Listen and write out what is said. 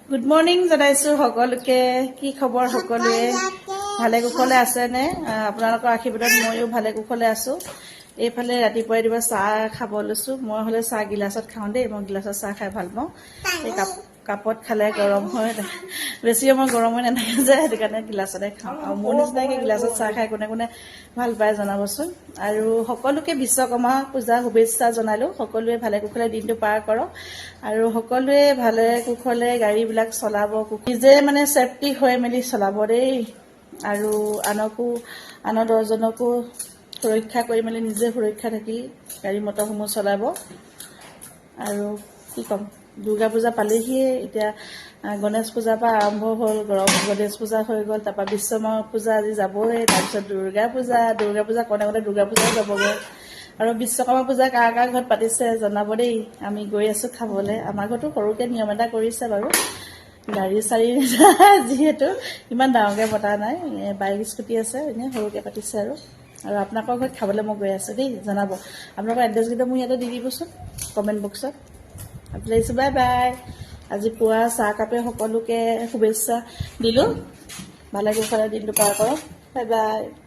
Good morning জনাইছোঁ সকলোকে। কি খবৰ সকলোৱে? ভালে কুশলে আছেনে? আপোনালোকৰ আশীৰ্বাদত ময়ো ভালে কুশলে আছোঁ। এইফালে ৰাতিপুৱাই ৰাতিপুৱা চাহ খাব লৈছোঁ। মই হ'লে চাহ গিলাচত খাওঁ দেই। মই গিলাচত চাহ খাই ভাল পাওঁ। এই কাপত খালে গৰম হৈ বেছি সময় গৰম হৈ নাথাকে যে, সেইটো কাৰণে গিলাচতে খাওঁ। আৰু মোৰ নিচিনাকৈ গিলাচত চাহ খাই কোনে কোনে ভাল পায় জনাবচোন। আৰু সকলোকে বিশ্বকৰ্মা পূজা শুভেচ্ছা জনালোঁ। সকলোৱে ভালে কুশলে দিনটো পাৰ কৰক আৰু সকলোৱে ভালে কুশলে গাড়ীবিলাক চলাব, নিজে মানে ছেফটি হৈ মেলি চলাব দেই। আৰু আনকো, আনৰ 10জনকো সুৰক্ষা কৰি মেলি নিজে সুৰক্ষা থাকি গাড়ী মটৰসমূহ চলাব। আৰু কি ক'ম, দুৰ্গা পূজা পালেহিয়ে এতিয়া। গণেশ পূজাৰ পৰা আৰম্ভ হ'ল, গৰম গণেশ পূজা হৈ গ'ল, তাৰপৰা বিশ্বকৰ্মা পূজা আজি যাবই, তাৰপিছত দুৰ্গা পূজা। দুৰ্গা পূজা কওঁতে কওঁতে দুৰ্গা পূজাও যাবগৈ। আৰু বিশ্বকৰ্মা পূজা কাৰ কাৰ ঘৰত পাতিছে জনাব দেই। আমি গৈ আছোঁ খাবলৈ। আমাৰ ঘৰতো সৰুকৈ নিয়ম এটা কৰিছে বাৰু, গাড়ী চাড়ী যিহেতু ইমান ডাঙৰকৈ পতা নাই, বাইক স্কুটি আছে, এনেই সৰুকৈ পাতিছে। আৰু আৰু আপোনালোকৰ ঘৰত খাবলৈ মই গৈ আছোঁ দেই, জনাব। আপোনালোকৰ এড্ৰেছকেইটা মোৰ ইয়াতে দি দিবচোন কমেণ্ট বক্সত। আজিলৈ আহিছোঁ, বাই বাই। আজি পুৱা চাহ কাপে সকলোকে শুভেচ্ছা দিলোঁ। ভালে কুশলে দিনটো পাৰ কৰক। Bye bye.